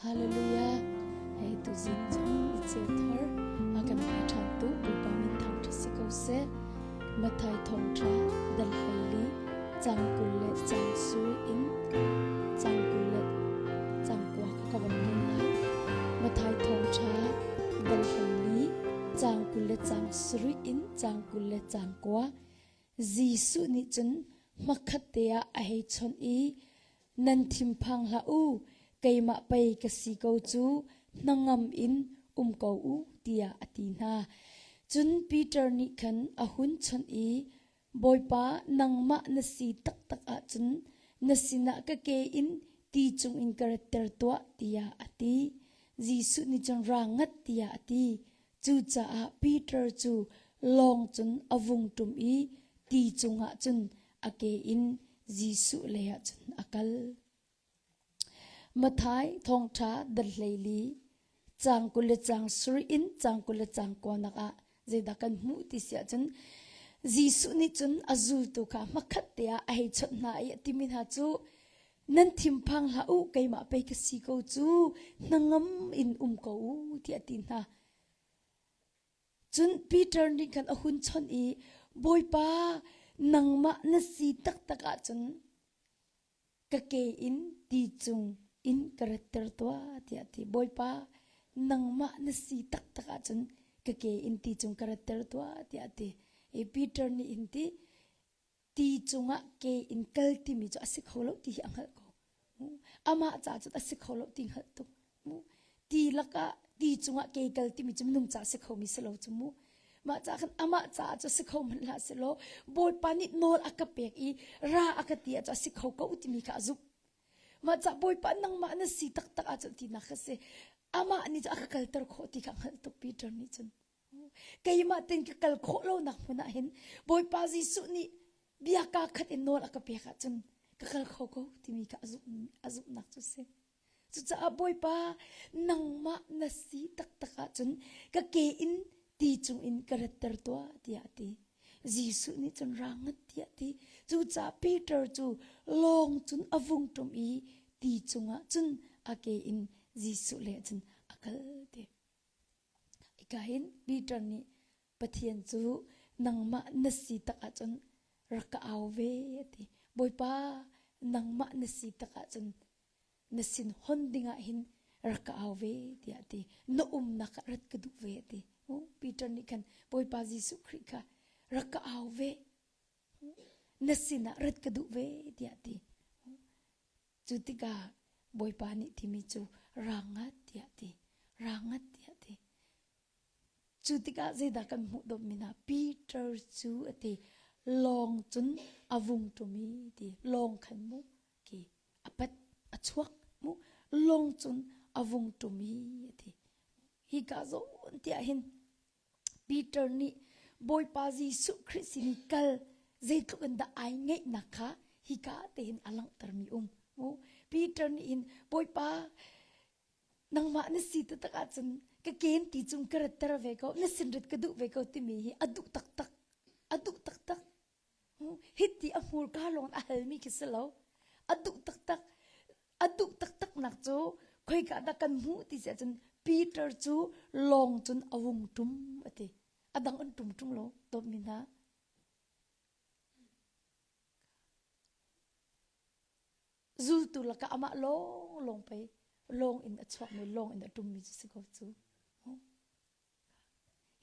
Hallelujah. Hei tuzing zong i ceu thar a kan pe ṭhan tu Bawipa min thangṭhat si ko seh. Matthai thawngṭha dal 14 cang 20 le cang suri in cang 20 le cang kua kha ka van rel lai. Matthai thawngṭha dal 14 cang 20 le cang suri in cang 20 le cang kua. Jesuh nih cun hmakhat te ah a hei chawnh i nan thinphang hlah u, keimah pei ka si ko cu, hnangam in um ko u, tiah a ti hna. Cun Peter nih khan a hun chawnh i, Bawipa, nangmah na si taktak ahcun na sinah ka ke in ti cungin ka ratter tuah, tiah a ti. Jesuh nih cun ra ngat tiah a ti. Cucaah Peter cu lawng cun a vung ṭum i ti cungah cun a ke in Jesuh leiah cun a kal. Matthai thawngṭha dal 14 caang 20 le caang sarih in caang 20 le caang kuanak ah zeidah kan hmuh ti si ahcun Jesuh nih cun a zultu kha hmakhat te ah a hei chawnh hna i a timi hna cu nan thinphang hlah u keimah pei ka si ko cu hnangam in um ko u tiah a ti hna. Cun Peter nih khan a hun chawnh i Bawipa nangmah na si taktak ahcun ka ke in ti cung in ka ratter tuah tiah a ti. Bawipa nangmah na si taktak ahcun ka ke in ti cung ka ratter tuah tiah a ti. I Peter nih hin ti ti cungah ke in kal timi cu a si kho lo ti hi a hngalh ko. Amah ca cu a si kho lo ti hngalh tuk. Ti lakah ti cungah ke kal timi cu minung ca si khomi si lo cu mu. Mah ca khan amah caah cu si kho hmanh hlah selaw Bawipa nih nawl a ka pek i ra a ka ti ah cu a si kho ko timi kha a zumh. Mah ca Bawipa nangmah na si taktak ahcun tinak kha si. Amah nih cu a ka kalter khawh ti kha hngalh tuk Peter nih cun. Keimah ten ka kal khawh lonak hmun ah hin Bawipa Jesuh nih bia kaa khat in nawl a ka pek ahcun ka kal kho ko timi kha a zumhnak cu a si. Cucaah Bawipa nangmah na si taktak ahcun ka ke in ti cungin ka ratter tuah tiah a ti. Jesuh nih cun ra ngat tiah a ti. Cucaah Peter cu lawng cun a vung ṭum i ti cungah cun a ke in Jesuh lei ah cun a kal ti. Hika hin Peter nih Pathian cu nangmah na si tak ahcun rak ka au ve a ti. Bawipa nangmah na si tak ahcun na sin hon dingah hin rak ka au ve tiah a ti. Na umnak ah rat ka duh ve a ti. Peter nih khan Bawipa Jesuh Khrih kha rak ka au ve. Na sinah rat ka duh ve tiah a ti. Cu tikah Bawipa nih timi cu ra ngat tiah ti. Ra ngat tiah ti. Cu tikah zeidah kan hmuh dawtmi hna Peter cu a ti lawng cun a vung ṭum i ti lawng khan mu ki a pat a chuak mu lawng cun a vung ṭum i a ti. Hika zawn tiah hin Peter nih Bawipa Jesuh Khrih sin i kal zeitluk in dah ai ngeihnak kha hika te hin a langhtermi um. Peter nih hin Bawipa nangmah na si taktak ahcun ka ken ti cung ka ratter ve ko na sin rat ka duh ve ko timi hi a duh taktak a duh taktak Hiti a hmurka lawng a halmi khi si lo. A duh taktak. A duh taktak nak cu khoika dah kan hmuh ti si ahcun Peter cu lawng cun a vung ṭum a ti. A dang an ṭum ṭung lo dawtmi hna. Zultu lakah amah lawng lawng pei lawng in a chuakmi lawng in a ṭummi cu si ko cu.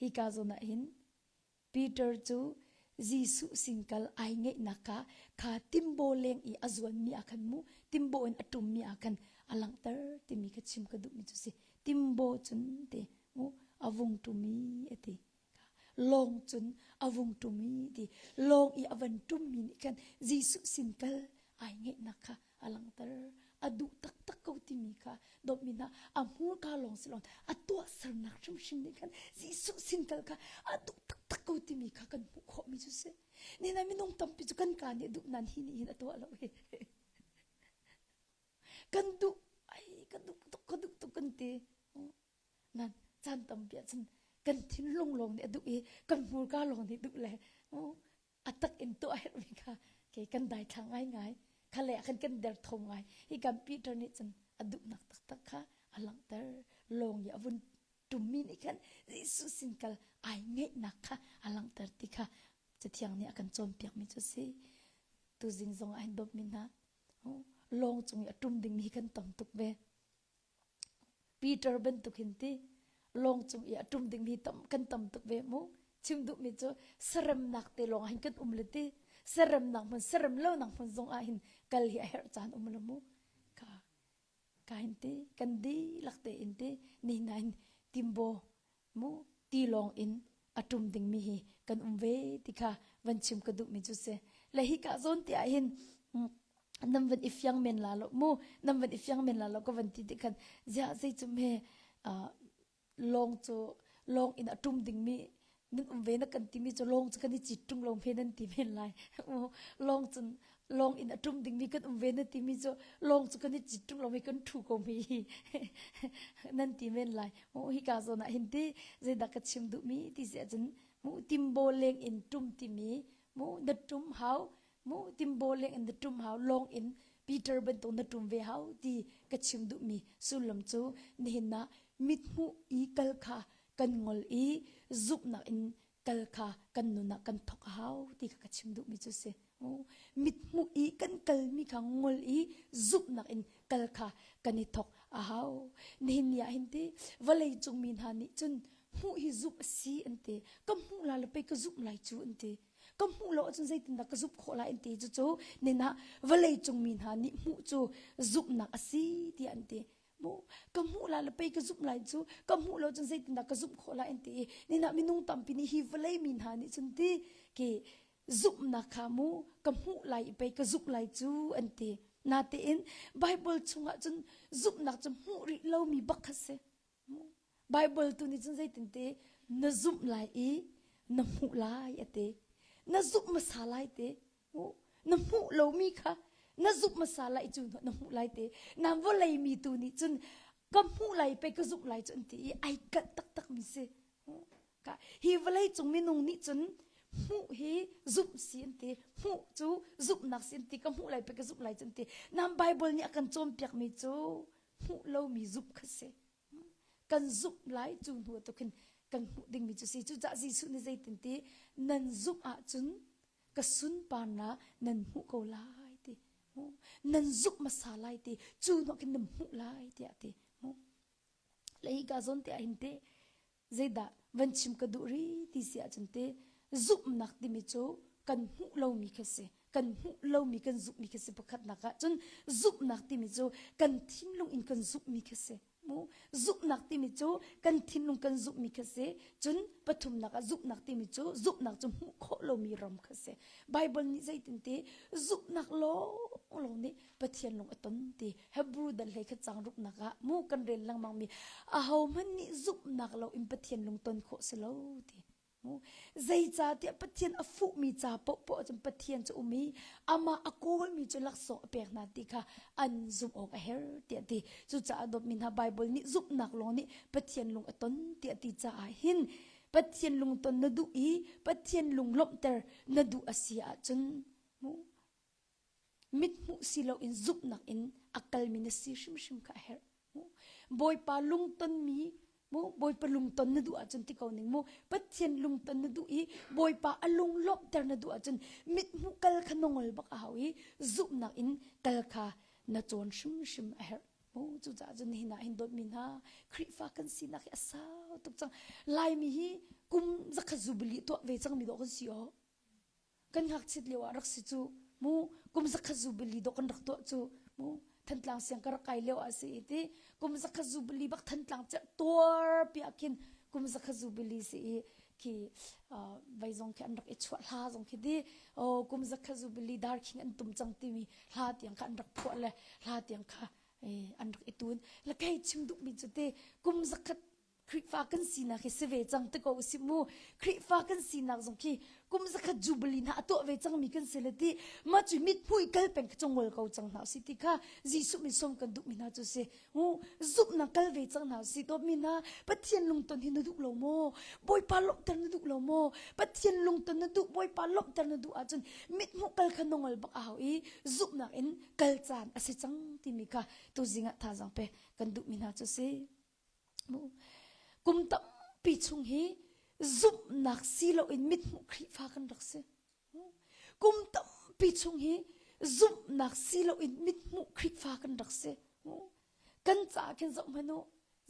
Hika zawn ah hin Peter cu Jesuh sin kal ai ngeihnak kha kha timbo leng i a zuanmi ah khan mu timbo in a ṭummi ah khan a langhter timi kha chim ka duhmi cu si. Timbo cun ti mu a vung ṭumi a ti. Lawng cun a vung ṭumi ti. Lawng i a van ṭummi nih khan Jesuh sin kal ai ngeihnak kha a langhter a duh taktak ko timi kha dawtmi hna a hmurka lawng si lo a tuahsernak hrimhrim nih khan Jesuh sin kal kha a duh taktak ko timi kha kan hmuh khawhmi cu si nina minung tampi cu kan ka nih duh nan hi nih hin a tuah lo hi kan duh ai ka duh tuk ka duh tuk kan ti nan caan tampi ahcun kan thinlung lawng nih a duh i kan hmurka lawng nih duh le a tak in tuah herhmi kha ke kan daithlang ngaingai kha le ah khan kan derthawm ngai hi kan Peter nih cun a duhnak taktak kha a langhter. lawng i a vun ṭummi nih khan Jesuh sin kal ai ngaihnak kha a langhter ti kha Cathiang nih a kan cawnpiakmi cu a si. Tuzing zong ah hin dawtmi hna lawng cung i a ṭum dingmi hi kan tam tuk ve. Peter bantuk hin ti lawng cung i a ṭum dingmi tam kan tam tuk ve mu. Chim duhmi cu saremnak te lawng ah hin kan um le ti saremnak hmun sarem lonak hmun zong ah hin kal hi a herh caan um lo mu. Ka ka hin ti kan dihlak tein ti nihin ah hin timbo mu tilawng in a ṭum dingmi hi kan um ve ti kha van chim ka duhmi cu si. Le hika zawn te ah hin nan van i fiang men la lo mu nan van i fiang men la lo ka van ti ti khan ziah zei cu hme lawng cu lawng in a ṭum dingmi nan um ve na kan timi cu lawng cu kan i cit ṭung lo hme nan ti men lai lawng cun lawng in a ṭum dingmi kan um ve na timi cu lawng cu kan i cit ṭung lo mi kan ṭhu ko mi nan ti men lai mu hika zawn ah hin ti zeidah ka chim duhmi ti si ahcun mu timbo leng in ṭum timi mu na ṭum hau mu timbo leng in na ṭum hau lawng in Peter bantuk na ṭum ve hau ti ka chim duhmi sullam cu nihin ah mithmuh i kal kha kan ngol i zumhnak in kal kha kan nun ah kan thok a hau ti kha ka chim duhmi cu si. Mithmuh i kan kalmi kha ngol i zumhnak in kal kha kan i thok a hau. Nihin ni ah hin ti vawlei cung mi hna nih cun hmuh hi zumh a si an ti. Ka hmuh la le pei ka zumh lai cu an ti. Ka hmuh lo ahcun zeitindah ka zumh khawh lai an ti. Cucu nin ah vawlei cung mi hna nih hmuh cu zumhnak a si tiah an ti. Mu ka hmuh lai le pei ka zumh lai cu ka hmuh lo cun zeitindah ka zumh khawh lai an ti i nina minung tampi nih hi vawlei mi hna nih cun ti ki zumhnak kha mu ka hmuh lai i pei ka zumh lai cu an ti natein Bible chungah cun zumhnak cu hmuh rih lomi bak kha si Bible tu nih cun zeitin ti na zumh lai i na hmuh lai a ti na zumh hmasa lai ti na hmuh lomi kha na zumh hmasa lai cu na hmuh lai te nan vawlei mi tu nih cun ka hmuh lai pei ka zumh lai cu an ti i ai kalh taktak mi si ka hi vawlei cung minung nih cun hmuh hi zumh si an ti hmuh cu zumhnak si an ti ka hmuh lai pei ka zumh lai cu an ti nan bible nih a kan cawnpiak mi cu hmuh lomi zumh kha si kan zumh lai cu hnu tu khin kan hmuh dingmi cu si cucaah Jesuh nih zeitin ti nan zumh ahcun ka sunparnak nan hmuh ko lai ti nan zumh hmasa lai ti cu hnu khin nan hmuh lai tiah ti le hi ka zawn te ah hin te zeidah van chim ka duh ri ti si ahcun te zumhnak timi cu kan hmuh lomi kha si kan hmuh lomi kan zumhmi kha si pakhatnak ah cun zumhnak timi cu kan thinlung in kan zumhmi kha si mu zumhnak timi cu kan thinlung kan zumhmi kha si cun pathumnak ah zumhnak timi cu zumhnak cu hmuh khawh lomi ram kha si bible nih zeitin ti zumhnak lawng lawng nih pathian lung a ton ti Hebrew dal hlei khat cang ruknak ah mu kan rel lengmang mi aho hmanh nih zumhnak lo in pathian lung ton khawh si lo ti Zeicahtiah Pathian a fuhmi ca paohpaoh cun Pathian cu um i amah a kawlmi cu laksawng a pek hna ti kha an zumh awk a herh tiah a ti. Cucaah dawtmi hna Baibal nih zumhnak lawng nih Pathian lung a ton tiah a ti caah hin Pathian lungton na duh i Pathian lung lawmhter na duh a si ahcun mithmuh si loin zumhnak in a kalmi na si hrimhrim kha a herh. Bawipa lungtonmi mu Bawipa lungton na duh ahcun ti ko ning mu Pathian lungton na duh i Bawipa a lung lawmhter na duh ahcun mithmuh kal kha na ngol bak a hau i zumhnak in kal kha na cawn hrimhrim a herh. Mu cucaah cun nihin ah hin dawtmi hna Khrihfa kan sinak hi a sau tuk cang. Laimi hi kum zakhat zubili tuah ve cangmi dawh kan si aw. Kan ngakchiat lio ah rak si cu mu kum zakhat zubili dawh kan rak tuah cu mu Thantlang siang ka rak kai lio ah si i ti kum zakhat zubili bak Thantlang cerh tuar pi ah khin kum zakhat zubili si i khi vai zong khi an rak i chuah hla zong khi di oh kum zakhat zubili dar khing an tum cang timi hla tiang kha an rak phuah le hla tiang kha an rak i tun le kei chim duhmi cu te kum zakhat Khrihfa kan sinak hi si ve cang te ko usih mu. Khrihfa kan sinak zong khi kum zakhat jubilee hna a tuah ve cangmi kan si le ti mah cu mithmuh i kal peng kha cungol ko cang hna usih ti kha Jesuh min sawm kan duhmi hna cu si. Mu zumhnak kal ve cang hna usih dawtmi hna Pathian lungton hi na duh lo maw? Bawipa lawmhter na duh lo maw? Pathian lungton na duh Bawipa lawmhter na duh ahcun mithmuh kal kha nongol bak a hau i zumhnak in kal caan a si cang timi kha tuzing ah thazaang pe kan duhmi hna cu si. Kum tampi chung hi zumhnak si loin mithmuh Khrihfa kan rak si. Kum tampi chung hi zumhnak si loin mithmuh Khrihfa kan rak si. Kan caah khin zoh hmanh u,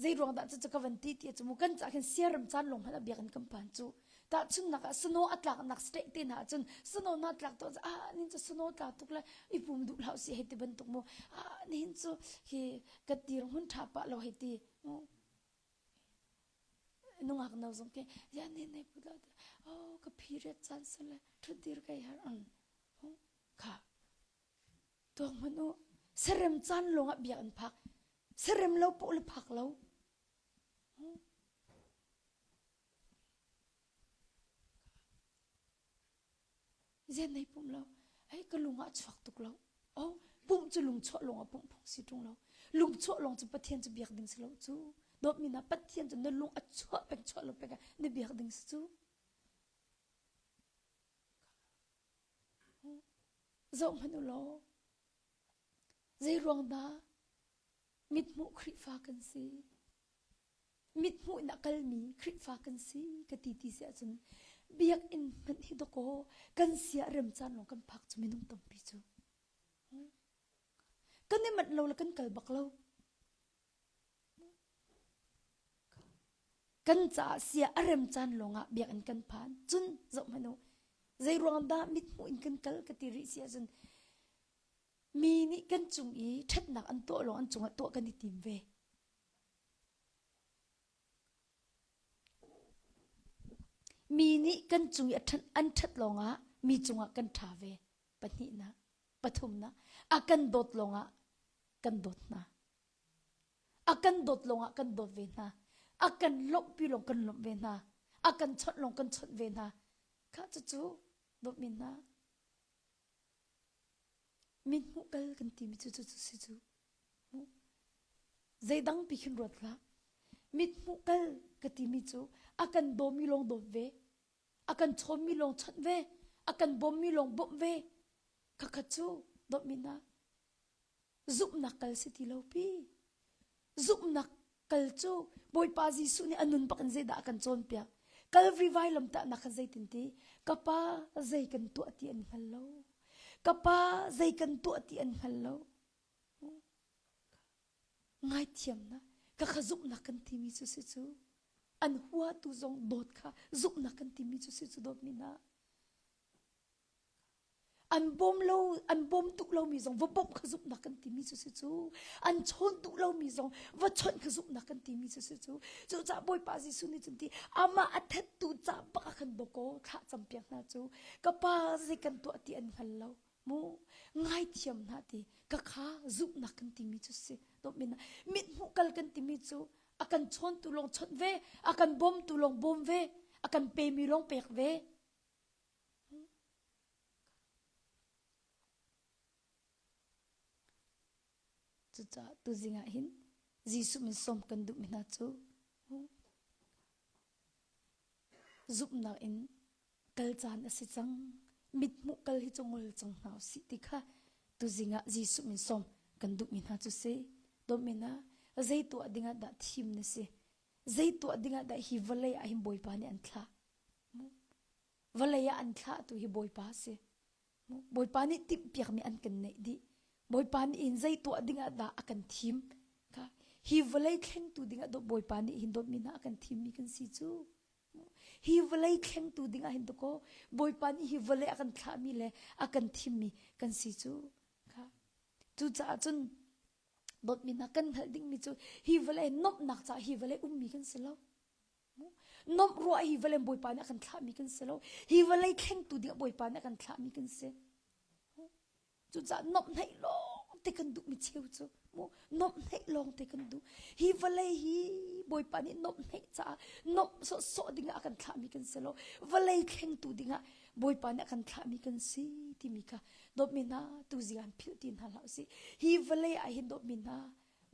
zei ruang dah cucu ka van ti ti cu mu kan caah khin siaram caan lawng hmanh ah biakinn kan phan cu. Tahchunhnak ah snow a tlaknak state te hna ahcun snow na tlak to ah nin cu snow tla tuk le i pum duh hlah si hei ti bantuk mu ah nihin cu hi ka dir hmun tha pah lo hei ti mu nungak no zong ke ya ne ne put lo oh ka period caan sale thut dir kai har ang kha tuak hmanh u serem caan lawng ah biak an phak serem lo poh le phak lo Zen nei pum lo. Ei ka lung ah chuak tuk lo. Oh, pum cu lung chuah lung ah pum phung si ṭung lo. Lung chuah lawng cu Pathian cu biak ding si lo cu. Dawtmi na Pathian cu na lung a chuah peng chuah lo peng ah na biak ding si cu. Zoh hmanh u law. Zei ruang dah mithmuh Khrihfa kan si? Mithmuh in a kalmi Khrihfa kan si ka ti ti si ahcun biakinn hmanh hi dawkaw kan sia rem caan lawng kan phak cu minung tampi cu. Kan i manh lo le kan kal bak lo. Kan caah sia a rem caan lawngah biakinn kan phan. Cun zoh hmanh u, zei ruang dah mithmuh in kan kal ka ti rih si ahcun mi nih kan cung i ṭhatnak an tuah lawng an cungah tuah kan i tim ve. Mi nih kan cung i an ṭhat lawngah mi cungah kan ṭha ve. Pahnihnak, pathumnak, a kan dawt lawngah kan dawt hna. A kan dawt lawngah kan dawt ve hna. A kan lawmhpi lawng kan lawmh ve hna. A kan chawnh lawng kan chawnh ve hna. Kha cucu dawtmi hna min hmuh kal kan timi cu cu si cu. Zeidang pi khin ruat hlah. Mit hmuh kal ka timi cu a kan dawmi lawng dawt ve, a kan chawmmi lawng chawnh ve, a kan bawmmi lawng bawmh ve. Khakhat cu dawtmi hna zumhnak kal si ti lo pi. Zumhnak kal cu Bawipa Jesuh nih a nun bak in zeidah a kan cawnpiak. Kalvari vailam tahnak khan zeitin ti? Ka pa zei kan tuah ti an hngal lo. Ka pa zei kan tuah ti an hngal lo. Ngaithiamnak ka kha zumhnak kan timi cu si cu an huatu zong dawt kha zumhnak kan timi cu si cu dawtmi hna an bawm lo an bawm duh lomi zong va bawmh kha zumhnak kan timi cu si cu an chawn duh lomi zong va chawnh kha zumhnak kan timi cu si cu cucaah Bawipa Jesuh nih cun ti amah a thattu ca bak ah khan bawkaw thlah campiak hna cu ka pa zei kan tuah ti an hngal lo mu ngaithiam hna ti ka kha zumhnak kan timi cu si dawtmi hna mithmuh kal kan timi cu a kan chawntu lawng chawnh ve a kan bawmtu lawng bawm ve a kan pemi lawng pek ve Cucaah tuzing ah hin Jesuh min sawm kan duhmi hna cu zumhnak in kal caan a si cang. Mithmuh kal hi cu ngol cang hna usih ti kha tuzing ah Jesuh min sawm kan duhmi hna cu si. Dawtmi hna, zei tuah ding ah dah thim na si? Zei tuah ding ah dah hi vawlei ah hin Bawipa nih an thlah? Vawlei ah an thlahtu hi Bawipa a si. Bawipa nih timhpiakmi an kan neih dih. Bawipa nih hin zei tuah ding ah dah a kan thim? Kha hi vawlei thlengtu ding ah Bawipa nih hin dawtmi hna a kan thimmi kan si cu. Hi vawlei thlengtu ding ah hin dakaw Bawipa nih hi vawlei a kan thlahmi le a kan thimmi kan si cu. Kha cucaah cun dawtmi hna kan hngalh dingmi cu hi vawlei nuamhnak caah hi vawlei ummi kan si lo. Nomh ruah hi vawlei Bawipa nih a kan thlahmi kan si lo. Hi vawlei thlengtu ding Bawipa nih a kan thlahmi kan si. Cucaah nomhhnaih lawng te kan duh mi cheu cu mu nomhhnaih lawng te kan duh. Hi vawlei hi Bawipa nih nomhhnaih caah nomh sawhsawh ding ah a kan thlahmi kan si lo. Vawlei thlengtu ding ah Bawipa nih a kan thlahmi kan si timi kha dawtmi hna tuzing ah philh ti hna hlah usih. Hi vawlei ah hin dawtmi hna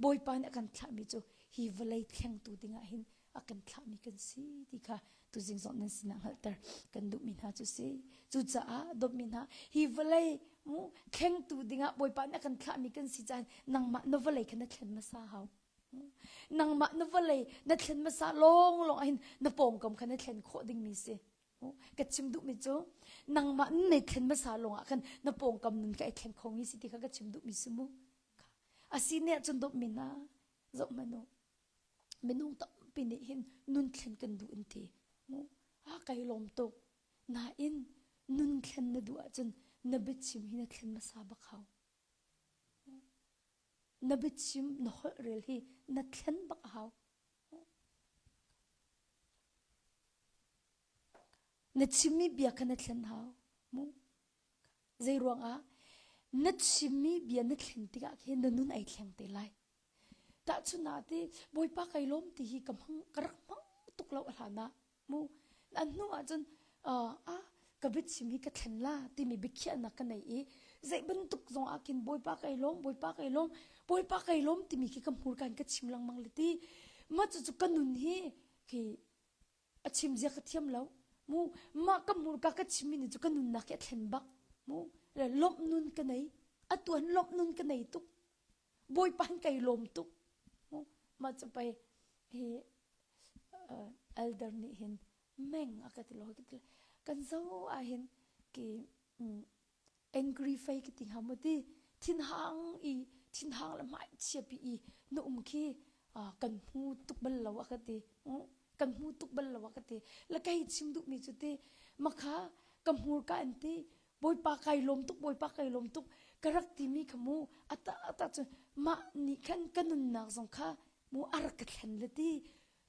Bawipa nih a kan thlahmi cu hi vawlei thlengtu dingah hin a kan thlahmi kan si ti kha tuzing zong nan sinah hngalhter kan duhmi hna cu si. Cucaah dawtmi hna hi vawlei mu thlengtu dingah Bawipa nih a kan thlahmi kan si caan nangmah na vawlei kha na thlen hmasa hau. Nangmah na vawlei na thlen hmasa lawnglawng ahhin na pawngkam kha na thlen khawh dingmi si. Ka chim duhmi cu nangmah na thlen hmasa lawngah khan na pawngkam nun kha ai thleng khomi si ti kha ka chim duhmi si mu. Asi ne ahcun dawtmi hna zoh hmanh u. Minung tampi nih hin nun thlen kan duh an ti. A kai lawm tuk. Nain nun thlen na duh ahcun na biachim hi na thlen hmasa bak hau. Na biachim na holh rel hi na thlen bak a hau. Na chimmi bia kha na thlen hau. Mu. Zei ruangah na chimmi bia na thlen tikah khin na nun ai thleng te lai. Tahchunhnak ti Bawipa kai lawm ti hi ka hmang ka rak hmang tuk lo a hlan ah mu an hnu ah cun ah ka biachim hi ka thlen la timi biakhiahnak ka nei i zei bantuk zong ah khin Bawipa kai lawm Bawipa kai lawm Bawipa kai lawm timi khi ka hmurka in ka chim lengmang le ti mah cucu ka nun hi khi a chim zia ka thiam lo mu mah ka hmurka ka chimmi nih cu ka nunnak hi a thlen bak mu le lawmh nun ka nei atu han lawmh nun ka nei tuk Bawipa an kai lawm tuk. Mah cu pei hi elder nih hin meng a ka ti lo ka ti kan zo ah hin ki angry fei ka ti hnga mu ti thinhang i thinhang le hmai chia pi i na um khi kan hmu tuk bal lo a ka ti kan hmu tuk bal lo a ka ti la kai chim duh mi cu ti makha ka hmurka an ti Bawipa kai lawm tuk Bawipa kai lawm tuk ka rak timi kha mu ata ata cun mah nih khan ka nunnak zong kha mu a rak ka thlen le ti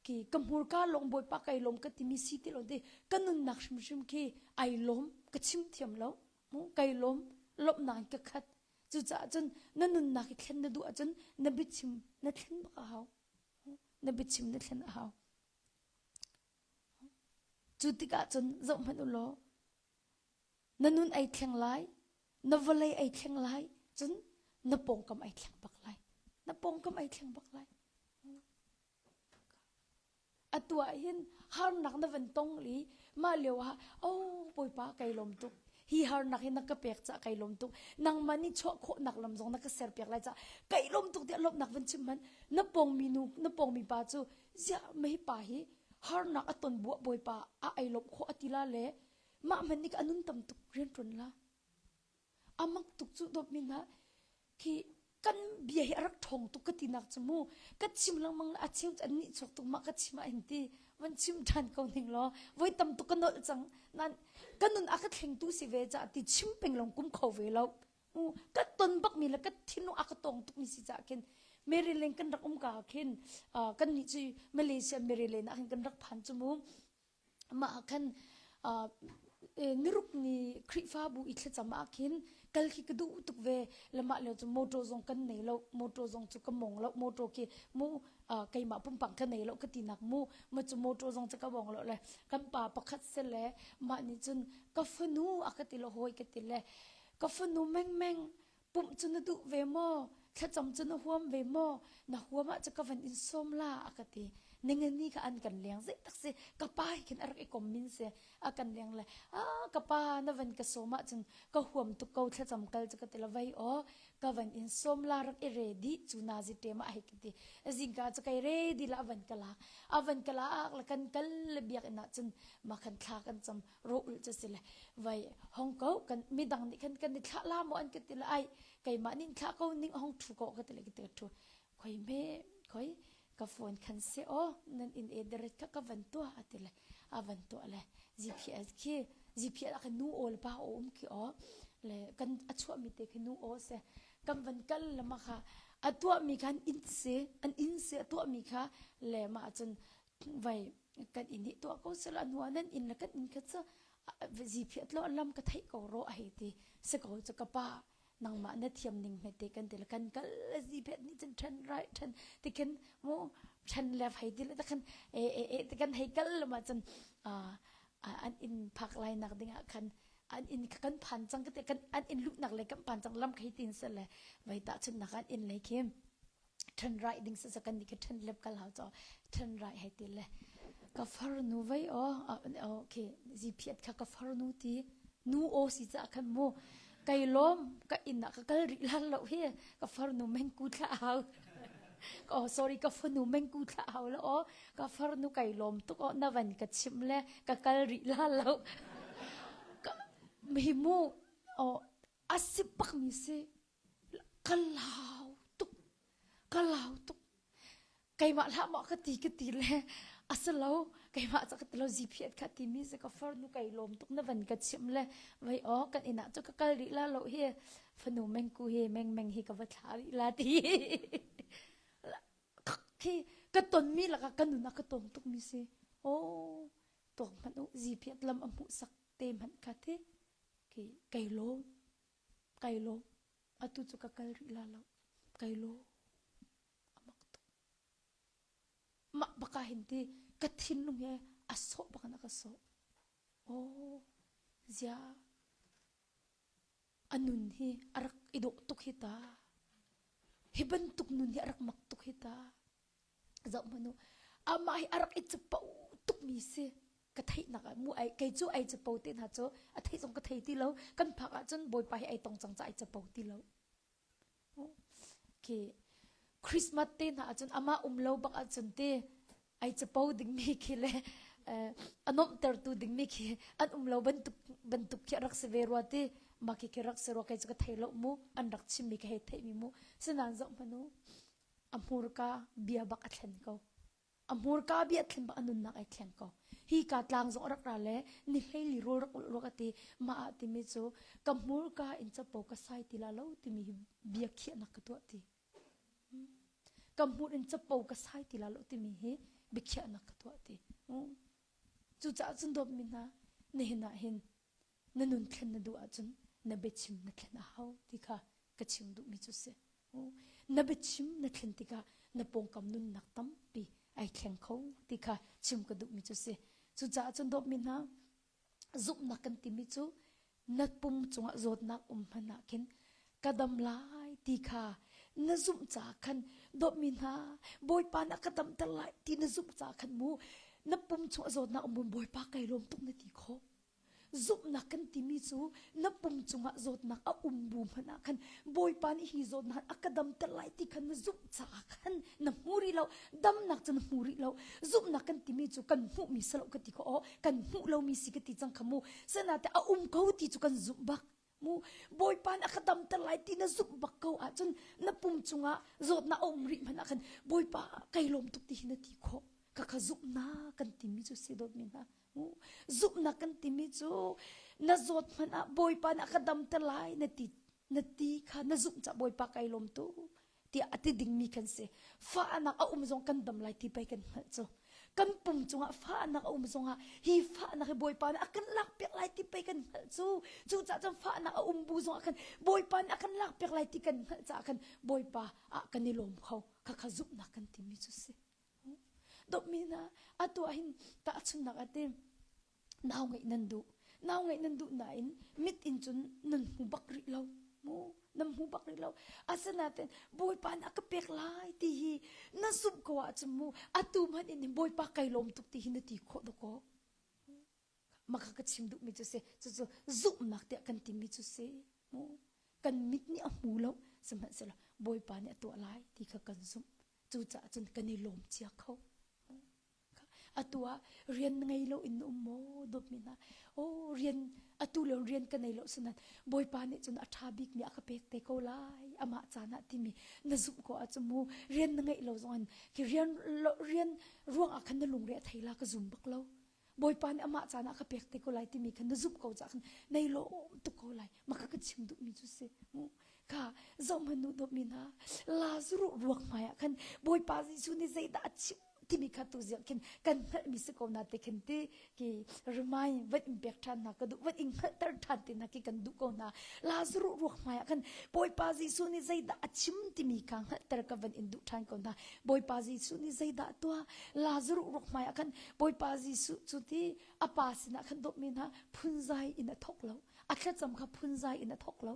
ki ka hmurka lawng Bawipa kai lawm ka timi si ti lo ti ka nunnak hrimhrim khi ai lawm ka chim thiam lo mu kai lawm lawmhnak in ka khat cucaah cun na nunnak i thlen na duh ahcun na biachim na thlen bak a hau na biachim na thlen a hau cu tikah cun zoh hmanh u law Na nun ai thleng lai, na vawlei ai thleng lai, cun na pawngkam ai thleng bak lai. Na pawngkam ai thleng bak lai. Atu ah hin harnak na van tong li mah lio ah oh bawipa kai lawm tuk hi harnak hi na ka pek ca kai lawm tuk nangmah nih chuah khawhnak lam zong na ka ser piak lai ca kai lawm tuk tiah lawmhnak van chim hmanh na pawng mi nu na pawng mi pa cu ziah mei pa hi harnak a ton buah bawipa a ai lawmh khawh a ti la le Mah hmanh nih a nun tam tuk rianṭuan la. A mak tuk cu dawtmi hna khi kan bia hi a rak ṭhawng tuk ka tinak cu mu ka chim lengmang a cheu cu an nih chuak tuk mah ka chim ah hin ti van chim ṭhan ko ning law voi tam tuk ka nolh cang nan ka nun a ka thlengtu si ve caah ti chim peng lawng kum kho ve lo mu ka ton bakmi le ka thinlung a ka tong tukmi si caah khin Maryland kan rak um ka khin kan nih cu Malaysia Maryland ah khin kan rak phan cu mu Mah ah khan niruk ni Khrihfabu i thlacam ah khin kal khi ka duh tuk ve. Le mah lio cu motor zong kan nei lo, motor zong cu ka mong lo, motor khi mu keimah pumpak ka nei lo ka tinak mu, ma cu motor zong cu ka bong lo le kan pa pakhat se le mah nih cun ka fanu a ka ti lo hawi ka ti le ka fanu mengmeng pumh cu na duh ve maw thlacam cu na huam ve maw na huam ah cu ka van in sawm la a ka ti ningani kha an kan leng zei tak si ka pa hi khin a rak i kom min si a kan leng le a ka pa na van ka sawm ah cun ka huam tuk ko thlacam kal cu ka ti la vei aw ka van in sawm la rak i ready cu na zi te ma hei ka ti zingka cu kai ready la van ka lak a van ka lak la kan kal le biakinn ah cun ma khan thla kan cam ro ulh cu si le vai hong ko kan midang nih khan kan i thlah la maw an ka ti le ai keimah nih thlah ko ning hong thu ko ka ti le ka ti thu khoi me khoi ka phone khan se o nan in e deret kha ka van tua ati le a van tua le GPS khi GPS a kan nu o le pa o um khi o le kan a chuah mi te khi nu o se kan van kal le ma kha a tua mi khan in se an in se a tua mi kha le ma cun vai kan inn hi tuah ko sela hnu ah nan inn le kan inn kha cu ziphiat lo lam ka theih ko ro a hei ti si ko cu ka pa nangmah na thiam ning hmete kan ti le kan kal ziphiat nih cun then right then ti khin mu then left hei ti le ta khan e e e ti kan hei kal le ma cun an inn phak lai nak ding ah khan an inn kan phan cang ka ti kan an inn luhnak le kan phan cang lam khei tin se le vai ta chun nak an inn lei khi ṭhen raih ding sasa kan nih ka ṭhen lep kal hau cho ṭhen raih hei ti le ka farnu vei aw okay ziphiat kha ka farnu ti nu aw si ca khan mu kai lawm ka inn ah ka kal rih lan lo hi ka farnu meng ku thla hau. Oh sorry ka fanu mengku thla hau lo aw ka farnu kai lawm tuk aw na van ka chim le ka kal rih la lo. Hi mu oh a si bak mi si ka lau tuk ka lau tuk keimah hlah maw ka ti ka ti le a si lo keimah ca ka ti lo ziphiat kha ti mi si ka farnu kai lawm tuk na van ka chim le vai aw kan inn ah cu ka kal rih la lo hi fanu mengku hi meng meng hi ka va thla rih la ti khi ka ton mi lakah ka nun ah ka tong tuk mi si oh tuak hmanh u ziphiat lam a hmuh sak te hmanh kha ti khi kai lawm kai lawm atu cu ka kal rih la lo kai lawm a mak tuk mah baka hin ti ka thinlung he a sawh bak in a ka sawh oh zia a nun hi a rak i dawh tuk hi ta hi bantuk nun hi a rak mak tuk hi ta zoh hmanh u amah hi a rak i capo tukmi si ka theihnak ah mu ai kei cu ai capo te hna cu a theih zong ka thei ti lo kan phak ahcun bawipa hi ai tong cang ca ai capo ti lo khi Christmas te hna ahcun amah um lo bak ahcun te ai capo dingmi khi le a nuamhtertu dingmi khi an um lo bantuk bantuk khi a rak si ve rua ti mah khi khi rak si rua kei cu ka thei lo mu an rak chimmi ka hei theihmi mu sinain zoh hmanh u a hmurka bia bak a thlen ko a hmurka bia thlen bak a nunnak ai thleng ko hi ka tlang zong a rak ra le ni hleili rawl rak ulh ruak ati mah ah timi cu ka hmurka in capo ka sai ti la lo timi hi bia khiahnak ka tuah ti ka hmur in capo ka sai ti la lo timi hi biakhiahnak ka tuah ti cucaah cun dawtmi hna nihin ah hin na nun thlen na duh ahcun na biachim na thlen a hau ti kha ka chim duhmi cu si. Na biachim na thlen tikah na pawngkam nunnak tampi ai thleng kho ti kha chim ka duhmi cu si. Cucaah cun dawtmi hna zumhnak kan timi cu na pum cungah zawtnak um hmanh ah khin ka dam lai ti kha na zumh caah khan dawtmi hna Bawipa na ka damter lai ti na zumh caah khan mu na pum chungah zawtnak um Bawipa kai lawm tuk na ti khawh. Zumhnak kan timi cu na pum cungah zawtnak a um bu hmanh ah khan Bawipa nih hi zawtnak a ka damter lai ti khan na zumh caah khan na hmu rih lo damnak cu na hmu rih lo zumhnak kan timi cu kan hmuhmi si lo ka ti kho aw kan hmuh lomi si ka ti cang kha mu sanate a um ko ti cu kan zumh bak mu Bawipa nih a ka damter lai ti na zumh bak ko ahcun na pum cungah zawtnak a um rih hmanh ah khan Bawipa kai lawm tuk ti hi na ti khawh ka kha zumhnak kan timi cu si dawtmi hna Zumhnak kan timi cu na zawt hmanh ah Bawipa nih a ka damter lai na ti na ti kha na zumh caah Bawipa kai lawm tu tiah a ti dingmi kan si. Fahnak a um zong kan dam lai ti pei kan hngalh cu. Kan pum cungah fahnak a um zongah hi fahnak hi Bawipa nih a kan lakpiak lai ti pei kan hngalh cu. Cucaah cun fahnak a um bu zongah khan Bawipa nih a kan lakpiak lai ti kan hngalh caah khan Bawipa ah kan i lawm kho. Khakha zumhnak kan timi cu si. Dawtmi hna, atu ah hin tahchunhnak ah ti nau ngeih nan duh. Nau ngeih nan duh nain mit in cun nan hmu bak rih lo. Mu, nan hmu bak rih lo. Asinain Bawipa nih a ka pek lai ti hi na zumh ko ahcun mu atu hmanh in Bawipa kai lawm tuk ti hi na ti khawh dawkaw. Maka ka chim duhmi cu si cucu zumhnak tiah kan timi cu si mu kan mit nih a hmu lo sihmanhsehlaw Bawipa nih a tuah lai ti kha kan zumh cucaah cun kan i lawm cia kho atu ah rian ngei lo in um maw dawtmi hna oh rian atu lo rian ka nei lo sunan Bawipa nih cun a ṭha bik mi a ka pek te ko lai amah caan ah timi na zumh ko ahcun mu rian na ngeih lo zong in khi rian rian ruang ah khan na lungre a thei la ka zum bak lo Bawipa nih amah caan ah ka pek te ko lai timi kha na zumh ko caah khan nei lawm tuk ko lai mah kha ka chim duhmi cu si kha zohhmanh nu dawtmi hna Lazarus ruak hmai ah khan Bawipa Jesuh nih zeidah a chim timi kha tu ziang khin kan hngalhmi si ko na te khin ti ki remind van in pek ṭhan hna ka duh van in hngalhter ṭhan te hna ki kan duh ko hna Lazarus ruak hmai ah khan Bawipa Jesuh nih zeidah a chim timi kha hngalhter ka van in duh ṭhan ko hna Bawipa Jesuh nih zeidah a tuah Lazarus ruak hmai ah khan Bawipa Jesuh cu ti a pa sinah khan dawtmi hna phunzai in a thawk lo a thlacam kha phunzai in a thawk lo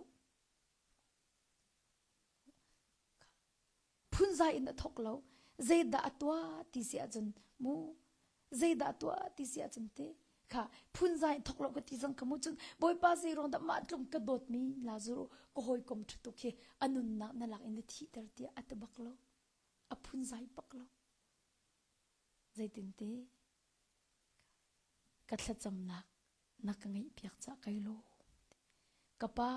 phunzai in a thawk lo zeidah a tuah ti si ahcun mu zeidah a tuah ti si ahcun te kha phunzai in thawk lo ka ti zang ka mu cun Bawipa zei ruang dah mah tlung ka dawtmi Lazarus ka hawikom ṭha tuk hi a nunnak na lak in na thihter tiah a ti bak lo. A phunzai bak lo. Zeitin ti ka thlacamnak na ka ngeihpiak cah kai lawm. Ka pa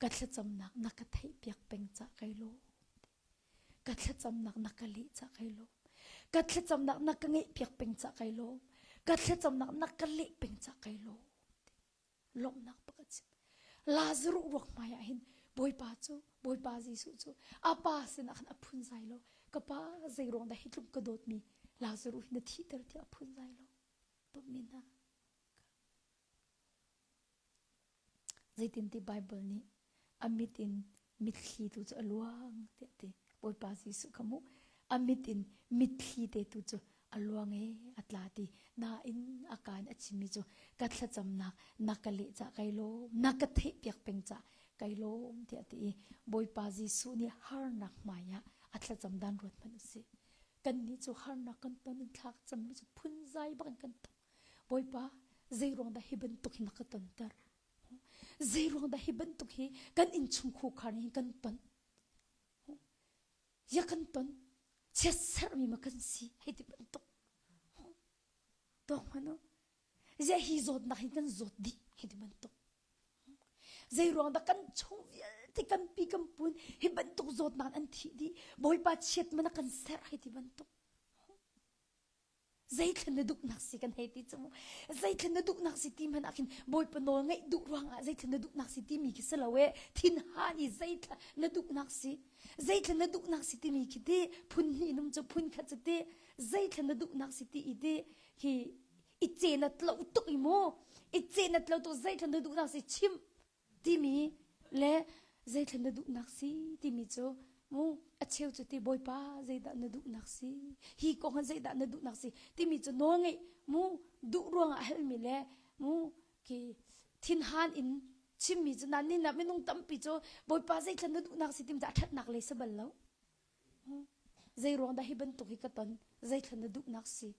ka thlacamnak na ka theihpiak peng cah kai lawm. Ka thlacamnak na ka leh cah kai lawm. Ka thlacamnak na ka ngeihpiak peng cah kai lawm. Ka thlacamnak na ka leh peng cah kai lawm. Lawmhnak pakhat chim. Lazarus ruak hmai ah hin Bawipa cu Bawipa Jesuh cu a pa sinah khan a phunzai lo. Ka pa zei ruang dah hi tluk ka dawtmi Lazarus hi na thihter tiah a phunzai lo. Dawtmi hna. Zeitinti Baibal nih a mit in mitthli tu cu a luang tiah a ti. Bawipa Jesuh kha mu a mit in mitthli te tu cu a luang e a tla ti. Nain a kaan a chimmi cu ka thlacamnak na ka leh cah kai lawm, na ka theihpiak peng cah kai lawm tiah a ti i Bawipa Jesuh nih harnak hmai ah a thlacam dan ruat hmanh u sih. Kannih cu harnak kan ton in thla ka cammi cu phunzai bak in kan thok. Bawipa, zei ruang dah hi bantuk hi na ka tonter? Zei ruang dah hi bantuk hi kan innchung khukhar nih kan ton? Ya kan ton? Chiatserhmi ma kan si? Hei ti bantuk. Tawk hmanh u. Ziah hi zawtnak hi kan zawt dih hei ti bantuk. Zei ruang dah kan chung vialte kan pi kan pun hi bantuk zawtnak an thih dih. Bawipa chiat man a kan serh hei ti bantuk. Zeithlen na duhnak si kan hei ti cu mu. Zeithlen na duhnak si ti hmanh ah khin Bawipa nawl ngaih duh ruangah zeithlen na duhnak si timi khi si lo e. Thinhan i zeithla na duhnak si. Zeithlen na duhnak si timi khi ti phun hnih num cu phun khat cu ti zeithlen na duhnak si ti i ti hi i ce na tlo tuk i mu. I ce na tlo tuk zeithlen na duhnak si chim timi le zeithlen na duhnak si timi cu mu a cheu cu ti bawipa zeidah na duhnak si hi kong ah zeidah na duhnak si timi cu nawl ngeih mu duh ruangah halmi le mu khi thinhan in chimmi cu nan nin ah minung tampi cu bawipa zeithlen na duhnak si timi cu a ṭhatnak lei si bal lo zei ruang dah hi bantuk hi ka ton zeithlen na duhnak si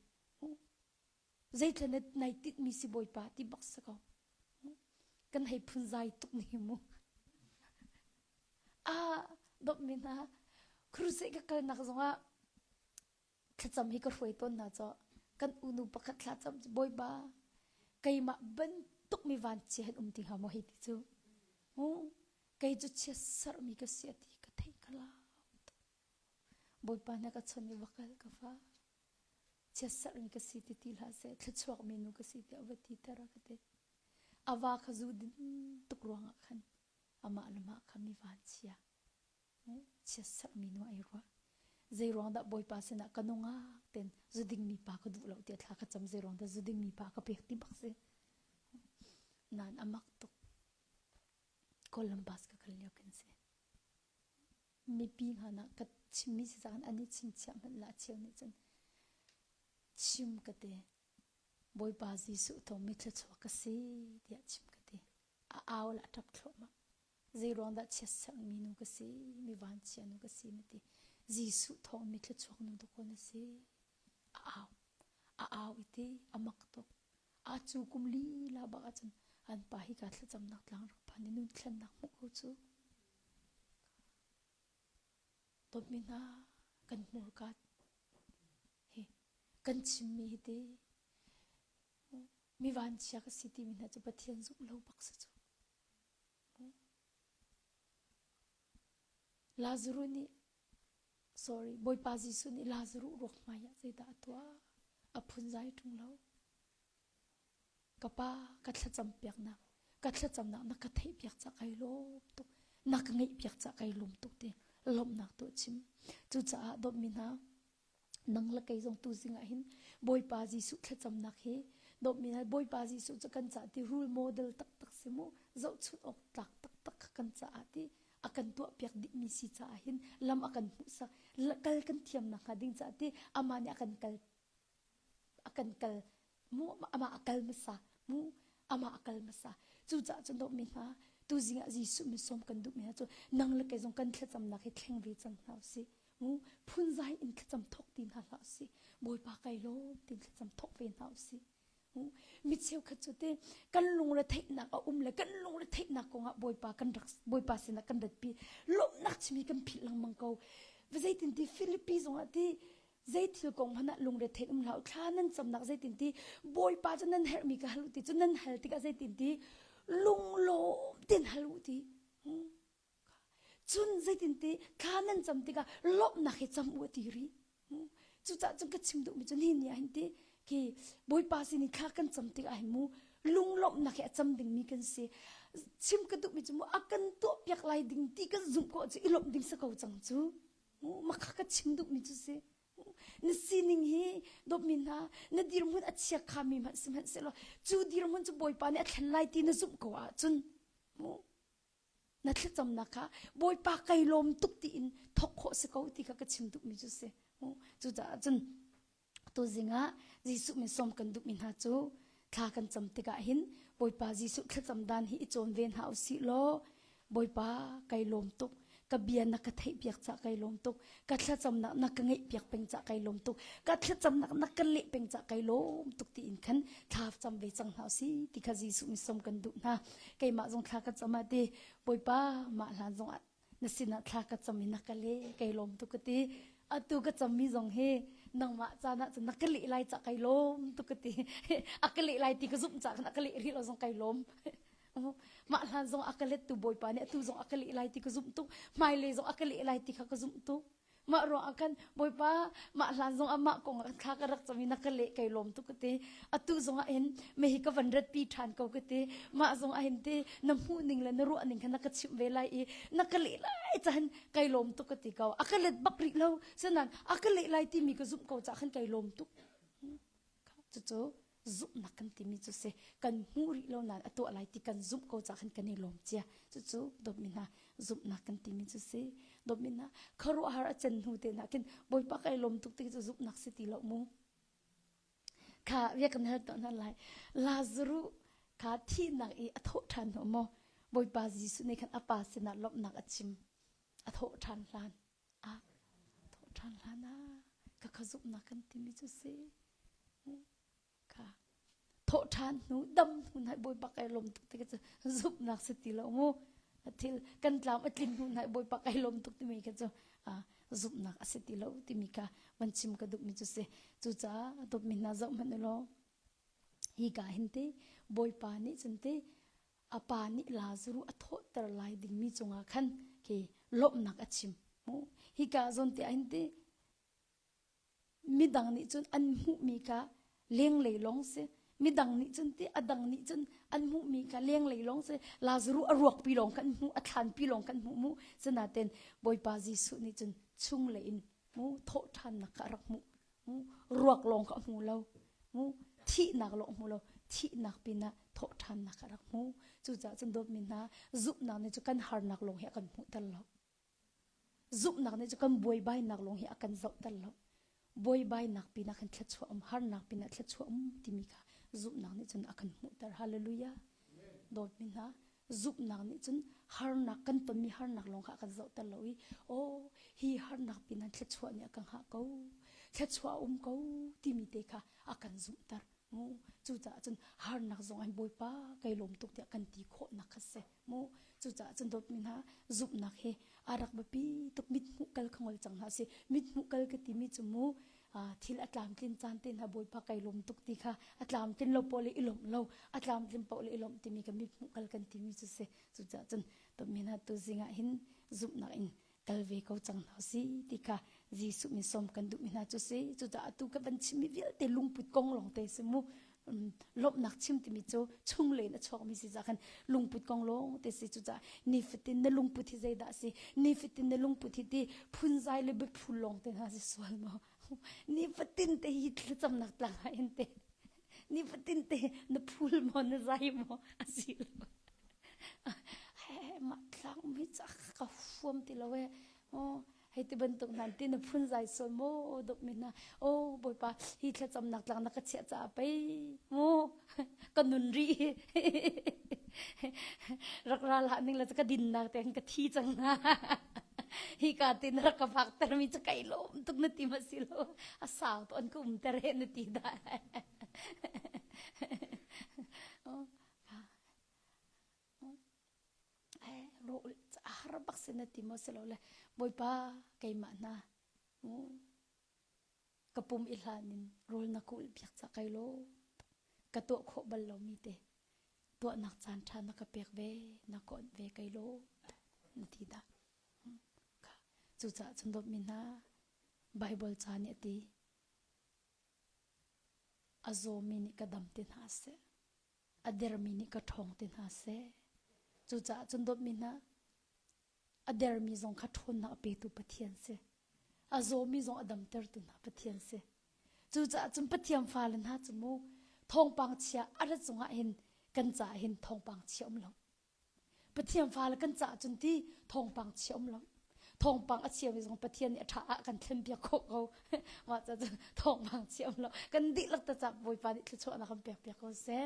Zeithla na nai tinhmi si Bawipa ti bak si ko. Kan hei phunzai tuk ni mu. Ah, dawtmi hna, crusade ka kalnak zongah thlacam hi ka hruai tawn hna caw. Kan unu pakhat thlacam cu Bawipa, keimah bantuk mi vanchia han um ti hnga maw hei ti cu. Kei cu chiatserhmi ka si a ti ka theih ka lau tuk. Bawipa na ka chon i va kal ka fa. Chiatserhmi ka si ti ti hlah seh, thluachuakmi nu ka si tiah va ti ter a ka ti. A va kha zu din tuk ruangah khan amah le mah kha mi vanchia, chiatserhmi nu ai ruah. Zei ruang dah Bawipa sinah ka nungak ten zu dingmi pa ka duh lo tiah thla ka cam zei ruang dah zu dingmi pa ka pek ti bak si. Nan a mak tuk. Columbus ka kal lio kan si. Mipi hngan ah ka chimmi si caan an i chingchiah hmanh la cheu nih cun chim ka ti. Bawipa Jesuh thawng mi thluachuak ka si tiah chim ka ti. A au la ṭap thluahmah. Zei ruang dah chiatserhmi nu ka si, mi vanchia nu ka si na ti. Jesuh thawng mi thluachuak nu dakaw na si. A au. A au i ti a mak tuk. A cu kum lila bak ahcun an pa hi ka thlacamnak tlang rak phan i nun thlennak hmuh ko cu. Dawtmi hna kan hmurka hi kan chimmi hi ti mi vanchia ka si timi hna cu Pathian zumh lo bak si cu. Lazarus nih sorry Bawipa Jesuh nih Lazarus ruak hmai ah zeidah a tuah? A phunzai ṭung lo. Ka pa ka thlacam piaknak ka thlacamnak na ka theih piak cah kai lawm tuk na ka ngeih piak cah kai lawm tuk ti lawmhnak tu a chim cucaah dawtmi hna nang le kei zong tu zing ah hin Bawipa Jesuh thlacamnak hi dawtmi hna Bawipa Jesuh cu kan caah ti rule model taktak si mu zohchunh awk tlak taktak kha kan caah ti a kan tuah piak dihmi si caah hin lam a kan hmuhsak kal kan thiamnak hnga ding caah ti amah nih a kan kal a kan kal mu amah a kal hmasa mu amah a kal hmasa cucaah cun dawtmi hna tuzing ah Jesuh min sawm kan duhmi hna cu nang le kei zong kan thlacamnak hi thleng ve cang hna usih mu phunzai in thlacam thawk ti hna hlah usih Bawipa kai lawm tin thlacam thawk ve hna usih mi cheukhat cu te kan lungre theihnak a um le kan lungre theihnak kongah Bawipa kan rak Bawipa sinah kan ratpi lawmhnak chimi kan philh lengmang ko. Zeitin ti Filipi zongah ti zei thil kong hmanh ah lungre thein um hlah u thla nan camnak zeitin ti Bawipa cu nan herhmi ka hal u ti cu nan hal tikah zeitin ti lunglawm ten hal u ti. Cun zeitin ti thla nan cam tikah lawmhnak he cam u a ti rih. Cucaah cun ka chim duhmi cu nihin ni ah hin ti khi Bawipa sin i thla kan cam tikah hin mu lunglawmhnak he a cam dingmi kan si. Chim ka duhmi cu mu a kan tuahpiak lai ding ti kan zumh ko cu i lawmh ding si ko cang cu. Makha ka chim duhmi cu si. Na sining hi dawtmi hna na dirhmun a chia khami hmanh sihmanhsehlaw cu dirhmun cu Bawipa nih a thlen lai ti na zumh ko ahcun mu na thlacamnak kha Bawipa kai lawm tuk tiin thawk khawh si ko ti kha ka chim duhmi cu si. Cucaah cun tuzing ah Jesuh min sawm kan duhmi hna cu thla kan cam tikah hin Bawipa Jesuh thlacam dan hi i cawn ve hna usih law Bawipa kai lawm tuk ka bia na ka theih piak ca kai lawm tuk ka thlacamnak na ka ngeih piak peng ca kai lawm tuk ka thlacamnak na ka leh peng ca kai lawm tuk tiin khan thla cam ve cang hna usih ti kha Jesuh min sawm kan duh hna keimah zong thla ka cam ah ti Bawipa mah hlan zong ah na sinah thla ka cam i na ka leh kai lawm tuk ka ti atu ka cammi zong hi nangmah caan ah cun na ka leh lai ca kai lawm tuk ka ti a ka leh lai ti ka zumh ca khan a ka leh rih lo zong kai lawm mah hlan zong a ka let tu bawipa nih atu zong a ka leh lai ti ka zumh tuk hmailei zong a ka leh lai ti kha ka zumh tuk mah ruang ah khan bawipa mah hlan zong ah mah kong ah thla ka rak cam i na ka leh kai lawm tuk ka ti atu zong ah hin me hi ka van rat pi ṭhan ko ka ti mah zong ah hin ti na hmuh ning le na ruah ning kha na ka chimh ve lai i na ka leh lai caan kai lawm tuk ka ti ko a ka let bak rih lo senan a ka leh lai timi ka zumh ko ca khan kai lawm tuk Cucu zumhnak kan timi cu si. Kan hmuh rih lo nain a tuah lai ti kan zumh ko caah khan kan i lawm cia. Cucu dawtmi hna zumhnak kan timi cu si. Dawtmi hna khuaruahhar a cen hnu te hna khin Bawipa kai lawm tuk ti cu zumhnak si ti lo mu. Kha bia kan hal tuah hna lai. Lazarus kha thihnak i a thawh ṭhan hnu maw Bawipa Jesuh nih khan a pa sinah lawmhnak a chim. A thawh ṭhan hlan. Ah thawh ṭhan hlan ah ka kha zumhnak kan timi cu si. Kha thawh ṭhan hnu dam hnu nai bawipa kai lawm tuk ti cu zumhnak si ti lo mu. Thil kan tlam a tlin hnu nai bawipa kai lawm tuk timi kha cu zumhnak a si ti lo timi kha van chim ka duhmi cu si. Cucaah dawtmi hna zoh hmanh u law hi ka hin te bawipa nih cun te a pa nih Lazaruh a thawhter lai dingmi cungah khan khi lawmhnak a chim. Hika zawn te ah ti midang nih cun an hmuhmi kha lenglei lawng si. Midang nih cun ti a dang nih cun an hmuhmi kha lenglei lawng si. Lazaruh a ruakpi lawng kan hmuh, a thlanpi lawng kan hmuh mu. Sinain Bawipa Jesuh nih cun chunglei in mu thawh ṭhannak kha a rak hmuh. Ruak lawng kha a hmu lo. Thihnak lawng hmu lo. Thihnak pinah thawhṭhannak a rak hmu. Cucaah cun dawtmi hna, zumhnak nih cu kan harnak lawng hi a kan hmuhter lo. Zumhnak nih cu kan buaibainak lawng hi a kan zohter lo. Buaibainak pinah khan thluachuah um, harnak pinah thluachuah um timi kha zumhnak nih cun a kan hmuhter. Hallelujah. Dawtmi hna, zumhnak nih cun harnak kan tonmi harnak lawng kha a kan zohter lo i aw hi harnak pinah thluachuah nih a ka hngah ko thluachuah a um ko timi te kha a kan zumhter mu cucaah cun harnak zong an bawipa kai lawm tuk tiah kan ti khawhnak kha si mu cucaah cun dawtmi hna zumhnak hi a rak biapi tuk mit hmuh kal kha ngol cang hna si mit hmuh kal ka timi cu mu thil a tlamtlin caan te hna bawipa kai lawm tuk ti kha a tlamtlin lo paoh le i lawmh lo a tlamtlin paoh le i lawmh timi ka mit hmuh kal kan timi cu si cucaah cun dawtmi hna tu zing ah hin zumhnak in kal ve ko cang hna si ti kha Jesuh min sawm kan duhmi hna cu si cucaah atu ka van chimmi vialte lungput kong lawng te si mu lawmhnak chim timi cu chunglei in a chuakmi si ca khan lungput kong lawng te si cucaah nifatin na lungput hi zeidah si nifatin na lungput hi ti phunzai le biaphul lawng te hna si sual maw nifatin te hi thlacamnak tlang ah in te nifatin te na phul maw na zai maw asi lo mah tlang mi ca ka huam ti lo e hei ti bantuk hna ti na phun zai sual maw dawt mi hna oh bawipa hi thlacamnak tlang na ka chiah caah pei mu ka nun rih rak ra hlah ning la ka dinnak te ka thi cang hna hi ka ti na rak ka fak ter mi cu kai lawm tuk na ti ma si lo a sau to an ka um ter he na ti da ro a har. har bak si na ti maw si lo le Bawipa keimah hna ka pum i hlan in rawl na ka ulh piak ca kai lo ka tuah khawh bal lomi te tuahnak caan ṭha na ka pek ve na ka onh ve kai lo na ti dah cucaah cun dawtmi hna Bible ca nih a ti a zawmi nih ka dam ti hna seh a dermi nih ka ṭhawng ti hna seh cucaah cun dawtmi hna a dermi zong kha ṭhawnnak a petu Pathian si. A zawmi zong a damtertu hna Pathian si. Cucaah cun Pathian fale hna cu mu thawngpang chia a rat cungah hin kan caah hin thawngpang chia um lo. Pathian fale kan caah cun ti thawngpang chia um lo. Thawngpang a chiami zong Pathian nih a ṭha ah kan thlenpiak khawh ko. Mah ca cun thawngpang chia um lo. Kan dihlak ta cak Bawipa nih thluachuahnak kan pekpiak ko seh.